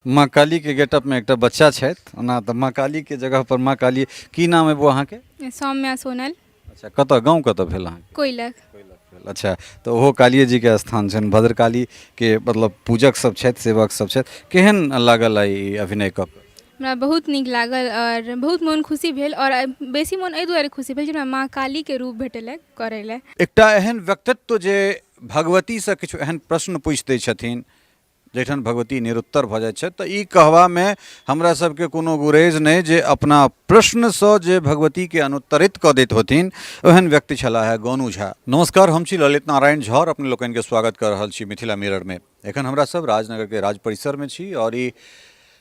माँ कालीके गेटअपमे एकटा बच्चा छथि। ओना तऽ माँ कालीके जगहपर माँ काली। की नाम अइ बौआ अहाँके? सौम्या सोनल। अच्छा, कतऽ गाँव कतऽ भेल अहाँके? कोइलख। अच्छा, तऽ ओहो कालिए जीके स्थान छनि, भद्रकालीके मतलब पूजक सब छथि, सेवक सब छथि। केहन लागल आइ ई अभिनय कऽ कऽ? हमरा बहुत नीक लागल आओर बहुत मोन खुशी भेल, आओर बेसी मोन एहि दुआरे खुशी भेल जे हमरा माँ कालीके रूप भेटल करै लए। एकटा एहन व्यक्तित्व जे भगवतीसँ किछु एहन प्रश्न पूछि दै छथिन जाहिठाम भगवती निरुत्तर भऽ जाइ छथि, तऽ ई कहबामे हमरा सबके कोनो गुरेज नहि जे अपना प्रश्नसँ जे भगवतीके अनुत्तरित कऽ दैत होथिन, ओहन व्यक्ति छलाह है गोनू झा। नमस्कार, हम छी ललित नारायण झा आओर अपने लोकनिके स्वागत कऽ रहल छी मिथिला मिररमे। एखन हमरा सब राजनगरके राज परिसरमे छी आओर ई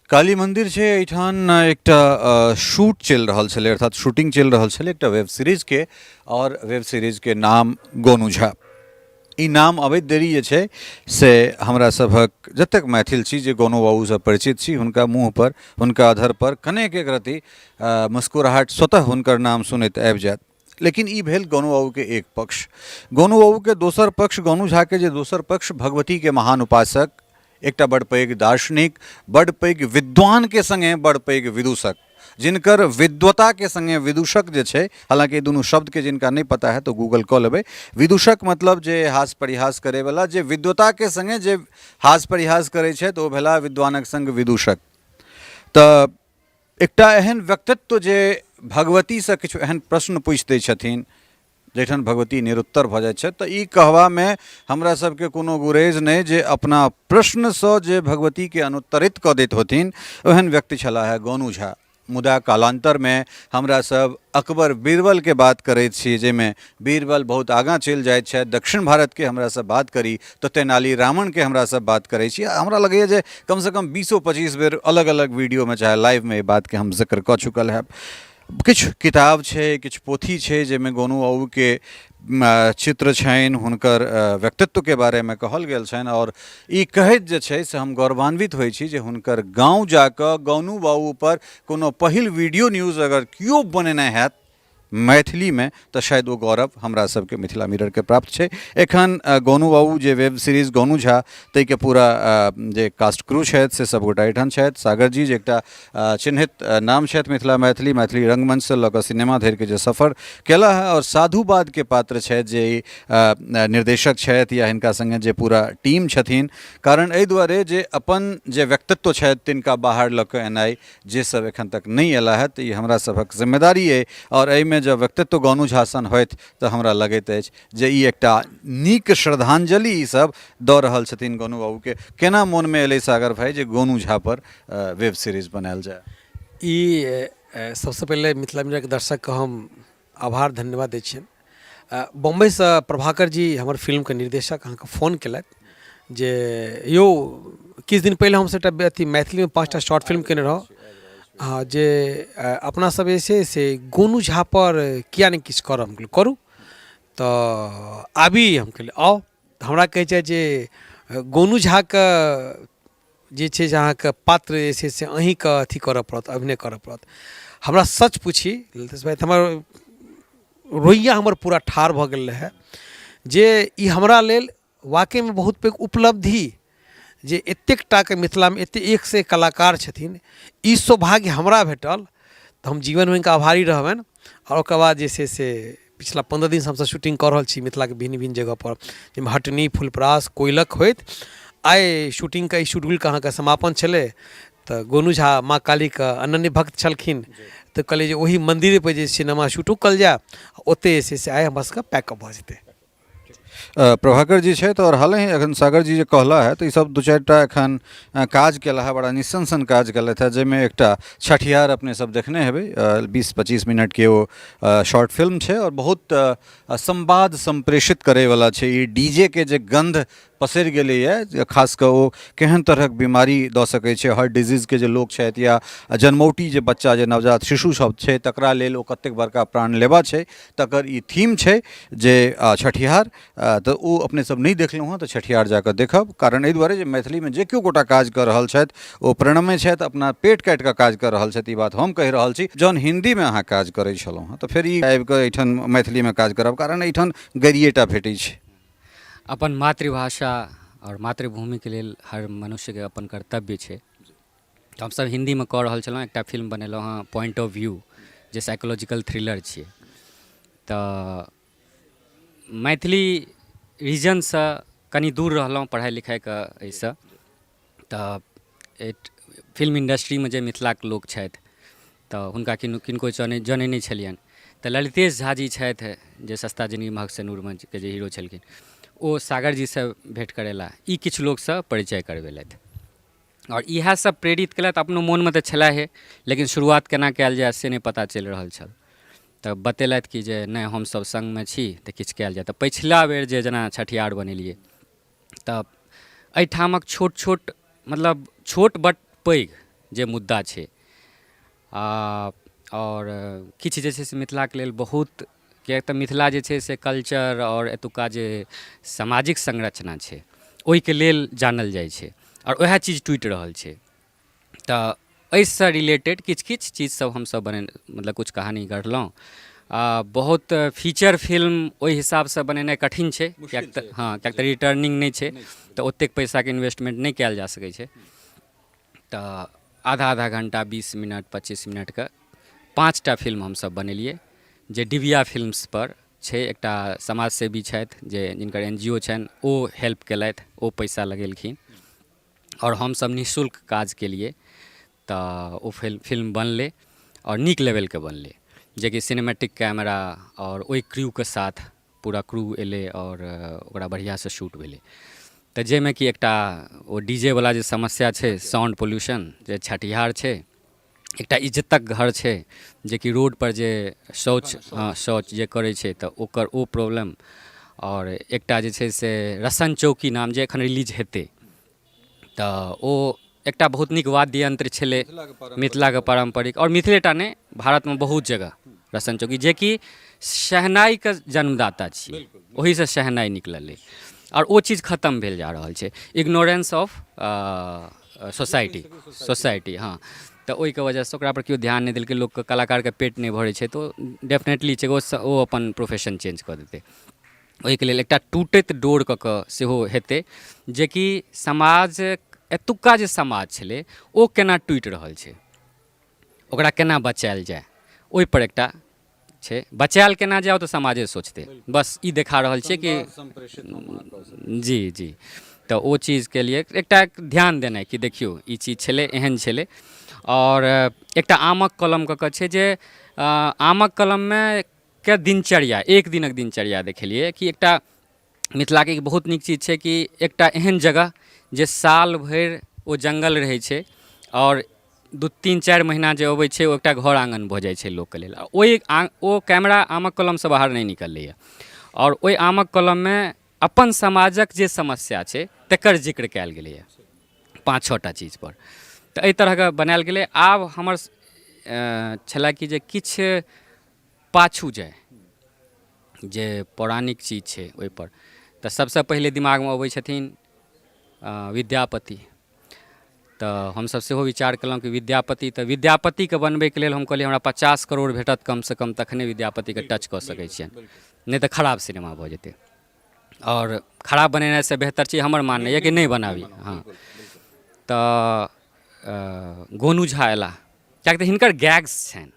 काली मन्दिर छै। एहिठाम एकटा शूट चलि रहल छलै, अर्थात शूटिंग चलि रहल छलै एकटा वेब सीरीजके, आओर वेब सीरीजके नाम गोनू झा। ई नाम अबैत देरी जे छै से हमरा सभक जतेक मैथिल छी जे गोनू बाबूसँ परिचित छी, हुनका मुँहपर, हुनका अधरपर कनेक एक रत्ती मुस्कुराहट स्वतः हुनकर नाम सुनैत आबि जायत। लेकिन ई भेल गोनू बाबूके एक पक्ष। गोनू बाबूके दोसर पक्ष, गोनू झाके जे दोसर पक्ष, भगवतीके महान उपासक, एकटा बड़ पैघ दार्शनिक, बड़ पैघ विद्वानके सङ्गे बड़ पैघ विदूषक, जिनकर विद्वताके सङ्गे विदूषक जे छै, हालाँकि ई दुनू शब्दके जिनका नहि पता है तऽ गूगल कऽ लेबै। विदूषक मतलब जे हास परिहास करैवला, जे विद्वताके सङ्गे जे हास परिहास करै छथि ओ भेला विद्वानक सङ्ग विदूषक। तऽ एकटा एहन व्यक्तित्व जे भगवतीसँ किछु एहन प्रश्न पूछि दै छथिन जाहिठाम भगवती निरुत्तर भऽ जाइ छथि, तऽ ई कहबामे हमरा सबके कोनो गुरेज नहि जे अपना प्रश्नसँ जे भगवतीके अनुत्तरित कऽ दैत होथिन, ओहन व्यक्ति छलाह है गोनू झा। मुदा कालान्तरमे हमरा सब अकबर बीरबलके बात करैत छी, जाहिमे बीरबल बहुत आगाँ चलि जाइत छथि। दक्षिण भारतके हमरा सब बात करी तऽ तेनाली रामनके हमरा सब बात करै छी। हमरा लगैए जे कमसँ कम 20-25 बेर अलग अलग वीडियोमे चाहे लाइवमे एहि बातके हम जिक्र कऽ चुकल हैब। किछु किताब छै, किछु पोथी छै जाहिमे गोनू बाबूके चित्र छनि, हुनकर व्यक्तित्वके बारेमे कहल गेल छनि, आओर ई कहैत जे छै से हम गौरवान्वित होइ छी जे हुनकर गाँव जाकऽ गोनू बाबूपर कोनो पहिल वीडियो न्यूज अगर केओ बनेने हैत मैथिलीमे तऽ शायद ओ गौरव हमरा सबके मिथिला मिररके प्राप्त छै। एखन गोनू बाबू जे वेब सीरीज गोनू झा ताहिके पूरा जे कास्ट क्रू छथि से सब गोटा एहिठाम छथि। सागर जी जे एकटा चिन्हित नाम छथि मिथिला मैथिली, मैथिली रंगमंचसँ लऽ कऽ सिनेमा धरिके जे सफर केला हँ, आओर साधुवादके पात्र छथि जे ई निर्देशक छथि या हिनका सङ्गे जे पूरा टीम छथिन, कारण एहि दुआरे जे अपन जे व्यक्तित्व छथि तिनका बाहर लऽ कऽ एनाइ, जे सब एखन तक नहि अयला हँ, तऽ ई हमरा सभक जिम्मेदारी अइ। आओर एहिमे जँ व्यक्तित्व गोनू झा सन होथि तऽ हमरा लगैत अछि जे ई एकटा नीक श्रद्धांजलि ई सब दऽ रहल छथिन गोनू बाबूके। केना मोनमे एलै सागर भाइ जे गोनू झापर वेब सीरीज बनायल जाय? ई सबसँ पहिले मिथिला मिररके दर्शकके हम आभार धन्यवाद दै छियनि। बम्बइसँ प्रभाकर जी हमर फिल्मके निर्देशक अहाँके फोन केलथि जे यौ किछु दिन पहिले हमसब एकटा अथी मैथिलीमे 5टा शॉर्ट फिल्म केने रहौं, हँ, जे अपना सब जे छै से गोनू झापर किया नहि किछु करब? हम कहलियै करू, तऽ आबी? हम कहलियै आउ। तऽ हमरा कहै छथि जे गोनू झाके जे छै से अहाँके पात्र जे छै से अहीँके अथी करऽ पड़त, अभिनय करऽ पड़त। हमरा सच पूछी ललितेश भाइ तऽ हमर रोइयाँ हमर पूरा ठाढ़ भऽ गेल रहै जे ई हमरा लेल वाकईमे बहुत पैघ उपलब्धि जे एतेक टाके मिथिलामे एतेक एकसँ एक कलाकार छथिन, ई सौभाग्य हमरा भेटल तऽ हम जीवनमे हिनका आभारी रहबनि। आओर ओकर बाद जे छै से पिछला 15 दिनसँ हमसब शूटिंग कऽ रहल छी मिथिलाके भिन्न भिन्न जगहपर, जाहिमे हटनी, फुलपरास, कोइलख होइत आइ शूटिंगके ई शेड्यूलके अहाँके समापन छलै। तऽ गोनू झा माँ कालीके अनन्य भक्त छलखिन, तऽ कहलियै जे ओही मन्दिरपर जे सिनेमा शूटो कयल जाय, ओतहि जे छै से आइ हमरा सबके पैकअप भऽ जेतै। प्रभाकर जी छथि आओर हालहि एखन सागर जी जे कहला है तऽ ई सब 2-4टा एखन काज केला है, बड़ा निस्सन काज केलथि है, जाहिमे एकटा छठिहार अपने सब देखने हेबै, 20-25 मिनटके ओ शॉर्ट फिल्म छै आओर बहुत संवाद सम्प्रेषित करैवला छै। ई डी जे के जे गन्ध पसरि गेलैए, खास कऽ ओ केहन तरहक बीमारी दऽ सकै छै, हार्ट डिजीजके जे लोक छथि या जन्मौटी जे बच्चा जे नवजात शिशु सब छै तकरा लेल ओ कतेक बड़का प्राणलेवा छै, तकर ई थीम छै जे छठिहार। तऽ ओ अपने सब नहि देखलहुँ हँ तऽ छठिहार जाकऽ देखब, कारण एहि दुआरे जे मैथिलीमे जे केओ गोटा काज कऽ रहल छथि ओ प्रणम्य छथि, अपना पेट काटि कऽ काज कऽ रहल छथि, ई बात हम कहि रहल छी। जहन हिन्दीमे अहाँ काज करै छलहुँ हँ तऽ फेर ई आबिकऽ एहिठाम मैथिलीमे काज करब, कारण एहिठाम गरिएटा भेटै छै। अपन मातृभाषा आओर मातृभूमिके लेल हर मनुष्यके अपन कर्तव्य छै। तऽ हमसभ हिन्दीमे कऽ रहल छलहुँ एकटा फिल्म बनेलहुँ हँ पॉइंट ऑफ व्यू जे साइकोलॉजिकल थ्रिलर छियै। तऽ मैथिली रीजनसँ कनि दूर रहलहुँ पढ़ाइ लिखाइके एहिसँ। तऽ फिल्म इण्डस्ट्रीमे जे मिथिलाके लोक छथि तऽ हुनका किनको जनै नहि छलियनि। तऽ ललितेश झा जी छथि जे सस्ता जिनगी महग सेनुरमे के जे हीरो छलखिन, ओ सागर जीसँ भेँट करेला, ई किछु लोकसँ परिचय करबेलथि आओर इएह सब प्रेरित केलथि। अपनो मोनमे तऽ छलैहे, लेकिन शुरुआत केना कयल जाय से नहि पता चलि रहल छल। तऽ बतेलथि कि जे नहि, हमसब सङ्गमे छी तऽ किछु कयल जाय। तऽ पछिला बेर जे जेना छठिहार बनेलियै तऽ एहिठामक छोट छोट, मतलब छोट बट पैघ जे मुद्दा छै आओर किछु जे छै से मिथिलाके लेल बहुत, किएक तऽ मिथिला जे छै से कल्चर आओर एतुक्का जे सामाजिक संरचना छै ओहिके लेल जानल जाइ छै आओर वएह चीज टूटि रहल छै। तऽ एहिसँ रिलेटेड किछु किछु चीज सब हमसब बने, मतलब किछु कहानी गढ़लहुँ। आ बहुत फीचर फिल्म ओहि हिसाबसँ बनेनाइ कठिन छै, किएक तऽ हँ, किएक तऽ रिटर्निंग नहि छै, तऽ ओतेक पैसाके इन्वेस्टमेंट नहि कयल जा सकै छै। तऽ आधा आधा घण्टा, 20 मिनट, 25 मिनटके 5टा फिल्म हमसब बनेलियै जे डिबिया फिल्म्सपर छै। एकटा समाजसेवी छथि जे जिनकर एन जी ओ छनि, ओ हेल्प केलथि, ओ पैसा लगेलखिन आओर हमसब निःशुल्क काज केलियै। तऽ ओ फिल्म बनलै आओर नीक लेवलके बनलै, जेकि सिनेमेटिक कैमरा आओर ओहि क्रूके साथ पूरा क्रू एलै आओर ओकरा बढ़िआँसँ शूट भेलै। तऽ जाहिमे कि एकटा ओ डी जे वला जे समस्या छै, साउण्ड पोल्यूशन, जे छठिहार छै, एकटा इज्जतक घर छै, जेकि रोडपर जे शौच, हँ, शौच जे करै छै तऽ ओकर ओ प्रॉब्लम, आओर एकटा जे छै से रसन चौकी नाम जे एखन रिलीज हेतै, तऽ ओ एकटा बहुत नीक वाद्य यन्त्र छलै मिथिलाके पारम्परिक, आओर मिथिलेटा नहि, भारतमे बहुत जगह रसन चौकी जेकि शहनाइके जन्मदाता छियै, ओहिसँ शहनाइ निकललै आओर ओ चीज खतम भेल जा रहल छै। इग्नोरेंस ऑफ सोसाइटी, हँ, तऽ ओहिके वजहसँ ओकरापर केओ ध्यान नहि देलकै। लोकके कलाकारके पेट नहि भरै छै तऽ ओ डेफिनेटली छै ओ अपन प्रोफेशन चेंज कऽ देतै। ओहिके लेल एकटा टूटैत डोर कऽ कऽ सेहो हेतै, जेकि समाज, एतुक्का जे समाज छलै ओ केना टूटि रहल छै, ओकरा केना बचायल जाय, ओहिपर एकटा छै। बचायल केना जाय ओ तऽ समाजे सोचतै, बस ई देखा रहल छै कि जी जी। तऽ ओ चीजके लिए एकटा ध्यान देनाइ कि देखियौ ई चीज छलै, एहन छलै। आओर एकटा आमक कलम कऽ कऽ छै जे आमक कलममे के दिनचर्या, एक दिनक दिनचर्या देखेलियै कि एकटा मिथिलाके एक बहुत नीक चीज छै कि एकटा एहन जगह जे साल भरि ओ जङ्गल रहै छै आओर 2 3 4 महीना जे अबै छै ओ एकटा घर आङ्गन भऽ जाइ छै लोकके लेल। ओहि ओ कैमरा आमक कलमसँ बाहर नहि निकललैए आओर ओहि आमक कलममे अपन समाजक जे समस्या छै तकर जिक्र कयल गेलैए 5 6टा चीजपर। तऽ एहि तरहके बनायल गेलै। आब हमर छलए कि जे किछु पाछू जाय जे पौराणिक चीज छै ओहिपर, तऽ सबसँ पहिले दिमागमे अबै छथिन विद्यापति। तऽ हमसब सेहो विचार केलहुँ कि विद्यापति, तऽ विद्यापतिके बनबैके लेल हम कहलियै हमरा 50 करोड़ भेटत कमसँ कम तखने विद्यापतिके टच कऽ सकै छियनि, नहि तऽ खराब सिनेमा भऽ जेतै। आओर खराब बनेनाइसँ बेहतर छै हमर माननाइ यऽ कि नहि बनाबी। हँ, तऽ गोनू झा अयलाह, किएक तऽ हिनकर गैग्स छनि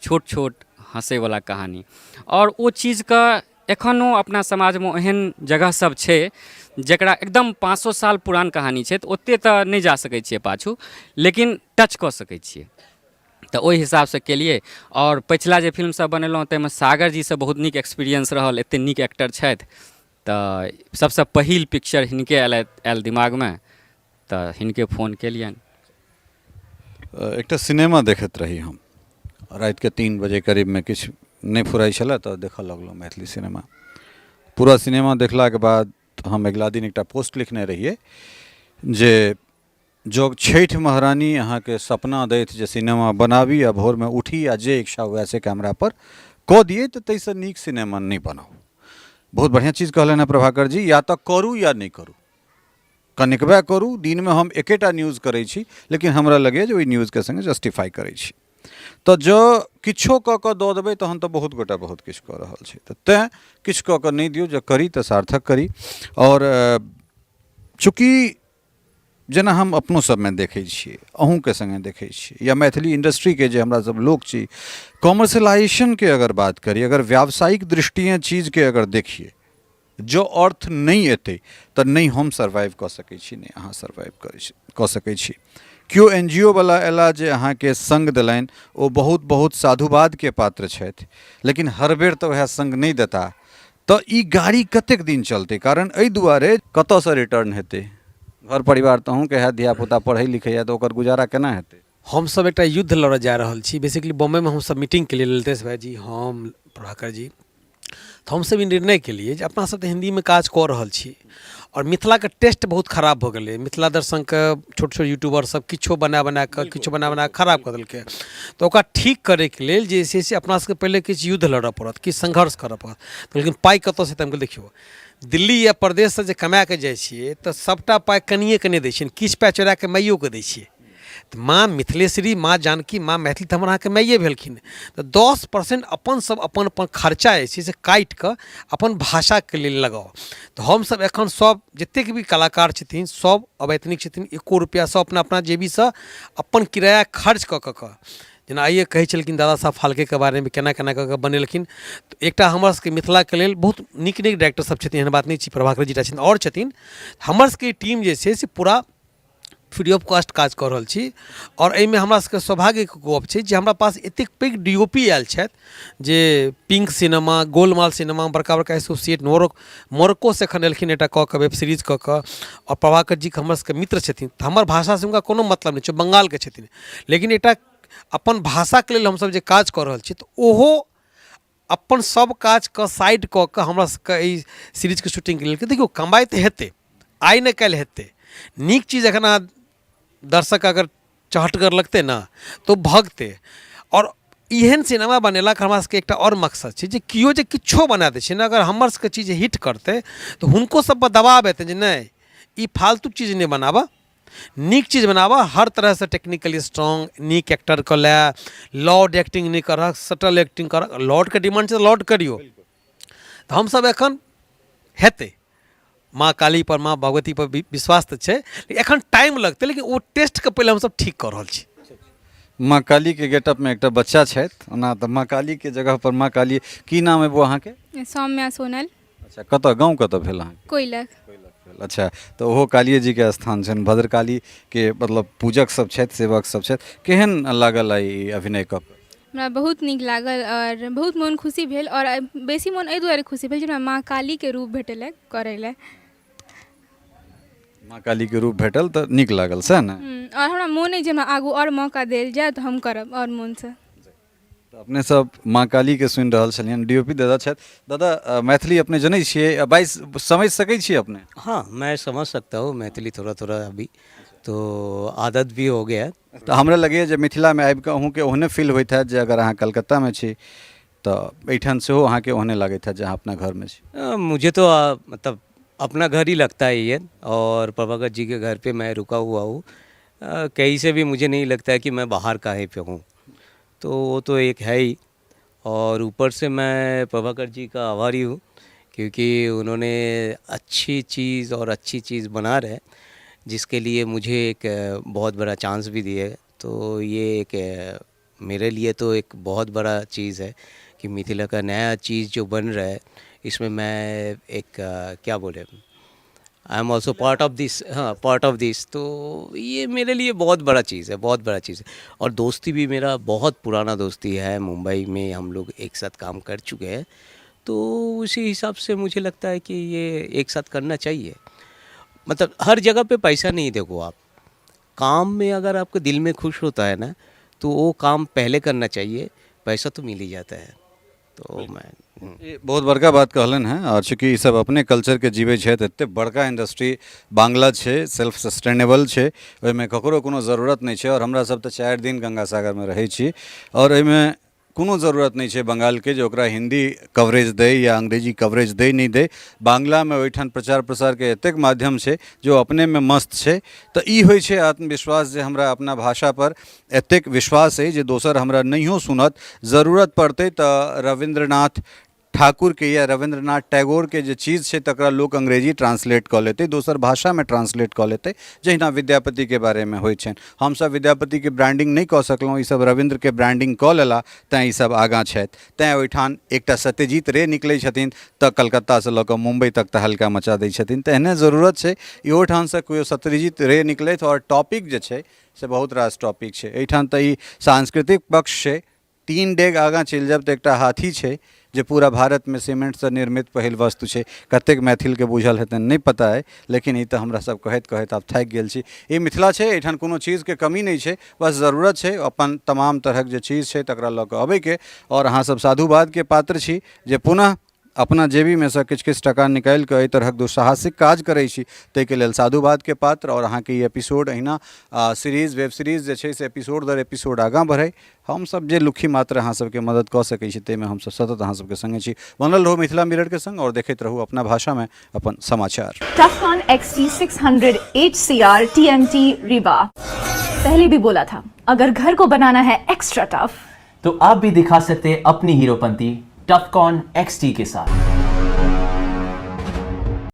छोट छोट हँसैवला कहानी, आओर ओ चीजके एखनो अपना समाजमे एहन जगह सब छै जकरा एकदम 500 साल पुरान कहानी छै, तऽ ओतेक तऽ नहि जा सकै छियै पाछू, लेकिन टच कऽ सकै छियै। तऽ ओहि हिसाबसँ केलियै। आओर पछिला जे फिल्म सब बनेलहुँ ताहिमे सागर जीसँ बहुत नीक एक्सपीरियंस रहल, एतेक नीक एक्टर छथि। तऽ सबसँ पहिल पिक्चर हिनके आयल दिमागमे, तऽ हिनके फोन केलियनि। एकटा सिनेमा देखैत रही हम रातिके 3 बजे करीबमे, किछु नहि फुराइ छलै तऽ देखऽ लगलहुँ मैथिली सिनेमा। पूरा सिनेमा देखलाके बाद हम अगिला दिन एकटा पोस्ट लिखने रहियै जे जँ छठि महारानी अहाँके सपना दैथ जे सिनेमा बनाबी आ भोरमे उठी आ जे इच्छा हुए से कैमरापर कऽ दियै, तऽ ताहिसँ नीक सिनेमा नहि बनाउ। बहुत बढ़िआँ चीज कहलनि हेँ प्रभाकर जी, या तऽ करू या नहि करू, कनिकबे करू। दिनमे हम एकेटा न्यूज करै छी, लेकिन हमरा लगैए जे ओहि न्यूजके सङ्गे जस्टिफाइ करै छी। तऽ जँ किछो कऽ कऽ दऽ देबै तहन तऽ बहुत गोटा बहुत किछु कऽ रहल छै, तऽ तैँ किछु कऽ कऽ नहि दियौ, जँ करी तऽ सार्थक करी। आओर चूँकि जेना हम अपनो सबमे देखै छियै अहूँके सङ्गे देखै छियै या मैथिली इण्डस्ट्रीके जे हमरा सब लोक छी कॉमर्सलाइजेशनके अगर बात करी अगर व्यावसायिक दृष्टिए चीजके अगर देखियै जँ अर्थ नहि एतै तऽ नहि हम सर्वाइव कऽ सकै छी नहि अहाँ सर्वाइव करै छी कऽ सकै छी केओ एन जी ओ वला अयला जे अहाँके सङ्ग देलनि ओ बहुत बहुत साधुवादके पात्र छथि लेकिन हर बेर तऽ वएह सङ्ग नहि देता तऽ ई गाड़ी कतेक दिन चलतै कारण एहि दुआरे कतऽसँ रिटर्न हेतै घर परिवार तऽ अहूँके हैत धियापुता पढ़ै लिखैए तऽ ओकर गुजारा केना हेतै हमसभ एकटा युद्ध लड़ऽ जा रहल छी बेसिकली बॉम्बेमे हमसभ मीटिंग केलियै ललितेश भाइजी हम प्रभाकर जी तऽ हमसभ ई निर्णय केलियै जे अपनासभ तऽ हिन्दीमे काज कऽ रहल छी आओर मिथिलाके टेस्ट बहुत खराब भऽ गेलै मिथिला दर्शनके छोट छोट यूट्यूबरसभ किछो बना बना कऽ किछो बना बना कऽ खराब कऽ देलकै तऽ ओकरा ठीक करैके लेल जे छै से अपना सभके पहिले किछु युद्ध लड़ऽ पड़त किछु संघर्ष करऽ पड़त लेकिन पाइ कतऽसँ एतै हम कहलियै देखियौ दिल्ली या परदेशसँ जे कमाए कऽ जाइ छियै तऽ सभटा पाइ कनिए कनिए दै छियनि किछु पाइ चोरा कऽ माइयोके दै छियै तऽ माँ मिथिलेश्वरी माँ जानकी माँ मैथिली तऽ हमर अहाँके माइए भेलखिन तऽ 10% अपन सब अपन अपन खर्चा जे छै से काटि कऽ अपन भाषाके लेल लगाउ तऽ हमसब एखन सब जतेक भी कलाकार छथिन सब अवैतनिक छथिन एको रुपैआ सब अपना अपना जेबीसँ अपन किराया खर्च कऽ कऽ कऽ जेना आइए कहै छलखिन दादा साहब फाल्केके बारेमे केना केना कऽ कऽ बनेलखिन तऽ एकटा हमर सबके मिथिलाके लेल बहुत नीक नीक डायरेक्टर सब छथिन एहन बात नहि छै प्रभाकर जी टा छथिन आओर छथिन हमर सबके टीम जे छै से पूरा फ्री ऑफ कॉस्ट काज कऽ रहल छी आओर एहिमे हमरा सबके सौभाग्यके गप छै जे हमरा पास एतेक पैघ डी ओ पी आयल छथि जे पिंक सिनेमा गोलमाल सिनेमा बड़का बड़का एसोसिएट मोरक्कोसँ एखन एलखिन एकटा कऽ कऽ वेब सीरीज कऽ कऽ आओर प्रभाकर जीके हमर सबके मित्र छथिन तऽ हमर भाषासँ हुनका कोनो मतलब नहि छै बङ्गालके छथिन लेकिन एकटा अपन भाषाके लेल हमसब जे काज कऽ रहल छी तऽ ओहो अपन सब काजके साइड कऽ कऽ हमरा सबके एहि सीरीजके शूटिंगके लेल देखियौ कमाइ तऽ हेतै आइ ने काल्हि हेतै नीक चीज एखन अहाँ दर्शक अगर चहटगर लगतै ने तऽ ओ भगतै आओर एहन सिनेमा बनेलाके हमरा सबके एकटा आओर मकसद छै जे केओ जे किछो बना दै छै ने अगर हमर सबके चीज हिट करतै तऽ हुनको सबपर दबाव एतनि जे नहि ई फालतू चीज नहि बनाबऽ नीक चीज बनाबऽ हर तरहसँ टेक्निकली स्ट्रॉन्ग नीक एक्टरके लए लाउड एक्टिंग नहि करक सटल एक्टिंग करक लाउडके डिमांड छै तऽ लाउड करियौ तऽ हमसभ एखन हेतै माँ कालीपर माँ भगवतीपर विश्वास तऽ छै लेकिन एखन टाइम लगतै लेकिन ओ टेस्टके पहिले हमसभ ठीक कऽ रहल छी माँ कालीके गेटअपमे एकटा बच्चा छथि ओना तऽ माँ कालीके जगहपर माँ काली की नाम अइ बौआ अहाँके सौम्या सोनल अच्छा कतऽ गाँव कतऽ भेल अहाँके कोइलख अच्छा तऽ ओहो कालिए जीके स्थान छनि भद्रकालीके मतलब पूजक सब छथि सेवक सब छथि केहन लागल आइ ई अभिनय कऽ कऽ हमरा बहुत नीक लागल आओर बहुत मोन खुशी भेल आओर बेसी मोन एहि दुआरे खुशी भेल जे हमरा माँ कालीके रूप भेटल करै लए माँ कालीके रूप भेटल तऽ नीक लागल सएह ने आओर हमरा मोन अइ जे हमरा आगू आओर मौका देल जाय तऽ हम करब आओर मोनसँ तऽ अपने सब माँ कालीके सुनि रहल छलियनि डी ओ पी दादा छथि दादा मैथिली अपने जनै छियै आ बाजि समझि सकै छियै अपने हाँ मैं समझ सकता हूँ मैथिली थोड़ा थोड़ा अभी तो आदत भी हो गया है तऽ हमरा लगैए जे मिथिलामे आबि कऽ अहूँके ओहने फील होइत हैत जे अगर अहाँ कलकत्तामे छी तऽ एहिठाम सेहो अहाँके ओहने लागैत हैत जे अहाँ अपना घरमे छी मुझे तो मतलब अपना घर ही लगता है ये और प्रभाकर जी के घर पे मैं रुका हुआ हूँ कहीं से भी मुझे नहीं लगता है कि मैं बाहर कहीं पे हूँ तो वो तो एक है ही और ऊपर से मैं प्रभाकर जी का आभारी हूँ क्योंकि उन्होंने अच्छी चीज़ और अच्छी चीज़ बना रहे जिसके लिए मुझे एक बहुत बड़ा चांस भी दिए तो ये एक मेरे लिए तो एक बहुत बड़ा चीज़ है कि मिथिला का नया चीज़ जो बन रहा है इसमें मैं एक क्या बोले I am also part of this हाँ पार्ट ऑफ this तो ये मेरे लिए बहुत बड़ा चीज़ है बहुत बड़ा चीज़ है और दोस्ती भी मेरा बहुत पुराना दोस्ती है मुंबई में हम लोग एक साथ काम कर चुके हैं तो उसी हिसाब से मुझे लगता है कि ये एक साथ करना चाहिए मतलब हर जगह पे पैसा नहीं देखो आप काम में अगर आपके दिल में खुश होता है ना तो वो काम पहले करना चाहिए पैसा तो मिल ही जाता है तो मैं ई बहुत बड़का बात कहलनि हेँ आओर चूँकि ई सब अपने कल्चरके जीबै छथि एतेक बड़का इंडस्ट्री बांग्ला छै सेल्फ सस्टेनेबल छै ओहिमे ककरो कोनो जरूरत नहि छै आओर हमरा सब तऽ 4 दिन गंगा सागरमे रहै छी आओर एहिमे कोनो जरूरत नहि छै बंगालके जे ओकरा हिन्दी कवरेज दै या अंग्रेजी कवरेज दै नहि दै बांग्लामे ओहिठाम प्रचार प्रसारके एतेक माध्यम छै जे ओ अपनेमे मस्त छै तऽ ई होइ छै आत्मविश्वास जे हमरा अपना भाषापर एतेक विश्वास अइ जे दोसर हमरा नहियो सुनत जरूरत पड़तै तऽ रविन्द्रनाथ ठाकुरके या रविन्द्रनाथ टैगोरके जे चीज छै तकरा लोक अंग्रेजी ट्रांसलेट कऽ लेतै, दोसर भाषामे ट्रांसलेट कऽ लेतै, जहिना विद्यापतिके बारेमे होइ छनि। हमसभ विद्यापतिके ब्रांडिंग नहि कऽ सकलहुँ, ईसभ रविन्द्रके ब्रांडिंग कऽ लेला, तैँ ईसभ आगाँ छथि। तैँ ओहिठाम एकटा सत्यजीत रे निकलै छथिन तऽ कलकत्तासँ लऽ कऽ मुम्बई तक तहलका मचा दै छथिन। तऽ एहने जरूरत छै इहोठामसँ केओ सत्यजीत रे निकलथि। आओर टॉपिक जे छै से बहुत रास टॉपिक छै एहिठाम, तऽ ई सांस्कृतिक पक्ष छै। 3 डेग आगाँ चलि जायब तऽ एकटा हाथी छै जे पूरा भारतमे सीमेंटसँ निर्मित पहिल वस्तु छै। कतेक मैथिलके बुझल हेतनि नहि पता अइ, लेकिन ई तऽ हमरा सब कहैत कहैत आब थाकि गेल छी। ई मिथिला छै, एहिठाम कोनो चीजके कमी नहि छै, बस जरूरत छै अपन तमाम तरहक जे चीज छै तकरा लऽ कऽ अबैके। आओर अहाँसब साधुवादके पात्र छी जे पुनः अपना जेबीमे सँ किछु किछु टाका निकालिकऽ एहि तरहक दुस्साहसिक काज करै छी, ताहिके लेल साधुवादके पात्र। आओर अहाँके ई एपिसोड अहिना सीरीज वेब सीरीज जे छै से एपिसोड दर एपिसोड आगाँ बढ़ै। हमसब जे लुक्खी मात्र अहाँ सबके मदद कऽ सकै छी ताहिमे हमसब सतत अहाँ सबके सङ्गे छी। बनल रहू मिथिला मिररके सङ्ग आओर देखैत रहू अपना भाषामे अपन समाचार। Tufcon XT600 HCR TMT Rebar। पहले भी बोला था, अगर घर को बनाना है एक्स्ट्रा टफ तो आप भी दिखा सकते हैं अपनी हीरोपंती टफकॉन XT के साथ।